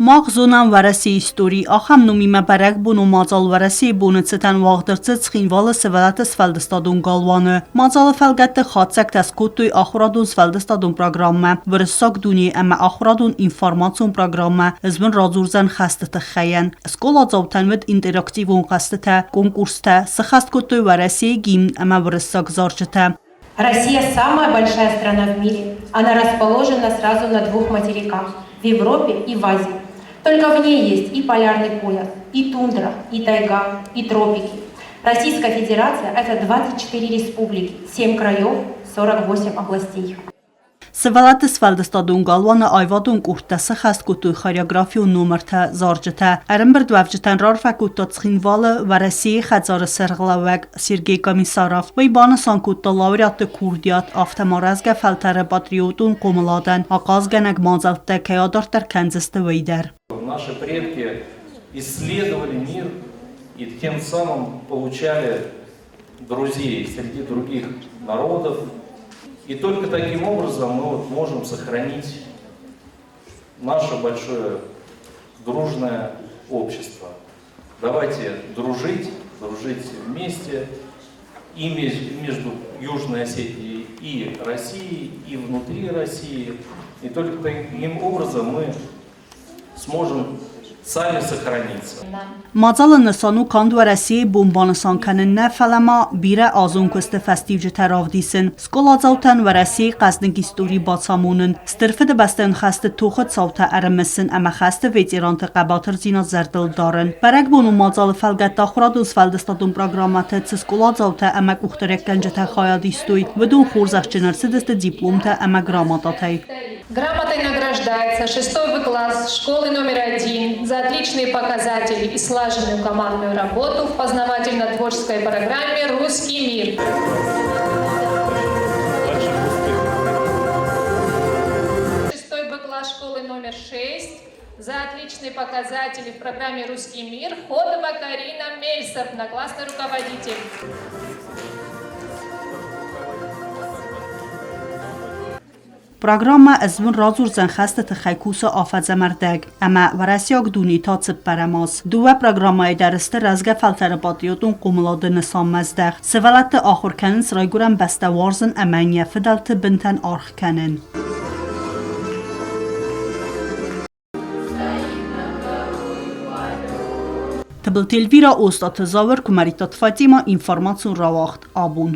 Мах зонӕм Уӕрӕсейы истори. Ахӕм номимӕ бӕрӕгбонон мадзал Уӕрӕсейы боны цытӕн уагъд ӕрцыд Цхинвалы сывӕллӕтты сфӕлдыстадон галуаны. Мадзалы фӕлгӕтты хатдзӕгтӕ скодтой ахуырадон сфӕлдыстадон программӕ Уырыссаг дуне ӕмӕ ахуырадон информацион программӕ Ӕз уын радзурдзӕн хӕсты тыххӕй-ӕн. Скъоладзаутӕн уыд интерактивон хъӕзтытӕ, конкурстӕ, сыхӕст кодтой Уӕрӕсейы гимн ӕмӕ уырыссаг зарджытӕ. Россия самая большая страна в мире. Она расположена сразу на двух материках – в Европе и в Азии. Только в ней есть и полярный пояс, и тундра, и тайга, и тропики. Российская Федерация – это 24 республики, 7 краев, 48 областей. Сывӕллӕтты сфӕлдыстадон галуаны аивадон къордтӕ сыхӕст кодтой хореографион номыртӕ, зарджытӕ. Ӕрӕмбырдуӕвджытӕн раарфӕ кодта Цхинвалы Уӕрӕсейы хӕдзары сӕргълӕууӕг Сергей Комиссаров. Уый банысан кодта лауреатты курдиат, афтӕ ма рӕзгӕ фӕлтӕры патриотон хъомыладӕн ахъазгӕнӕг мадзӕлттӕ кӕй адарддӕр кӕндзысты, уый дӕр. Наши предки исследовали мир и тем самым получали друзей среди других народов. И только таким образом мы вот можем сохранить наше большое дружное общество. Давайте дружить, дружить вместе и между Южной Осетией и Россией, и внутри России. И только таким образом мы сможем сами сохраниться. Мадзалы нысан у канд Уӕрӕсейы бон банысан кӕнын нӕ, фӕлӕ ма бирӕ азон куысты фӕстиуджытӕ равдисын, скъоладзаутӕн Уӕрӕсейы хъӕздыг истори бацамонын, Стыр Фыдыбӕстӕйон хӕсты тохы цаутӕ ӕрымысын ӕмӕ хӕсты ветеранты хъӕбатырдзинад зӕрдыл дарын. Бӕрӕгбонон мадзалы фӕлгӕтты ахуырадон-сфӕлдыстадон программӕты цы скъоладзаутӕ ӕмӕ къухдариуӕггӕнджытӕ хайад истой, уыдон хорзӕхджын ӕрцыдысты дипломтӕ ӕмӕ грамотатӕй. Грамотой награждается шестой В класс школы номер один за отличные показатели и слаженную командную работу в познавательно-творческой программе «Русский мир». Шестой Б класс школы номер 6 за отличные показатели в программе «Русский мир» Ходова Карина Мельсовна, классный руководитель. Программӕ Ӕз уын радзурдзӕн хӕсты тыххӕй кусы афӕдзӕмӕрдӕг ӕмӕ уӕрӕсейаг дунейы та цыппӕрӕм аз. Дыууӕ программӕйы дӕр сты рӕзгӕ фӕлтӕры патриотон хъомылады нысанмӕздӕхт. Сывӕллӕтты ахуыр кӕнынц райгуырӕн бӕстӕ уарзын ӕмӕ йын йӕ фыдӕлты бынтӕн аргъ кӕнын. Тыбылты Эльвира, Остъаты Зауыр, Куымӕридтаты Фатимӕ, информацион рауагъд абон.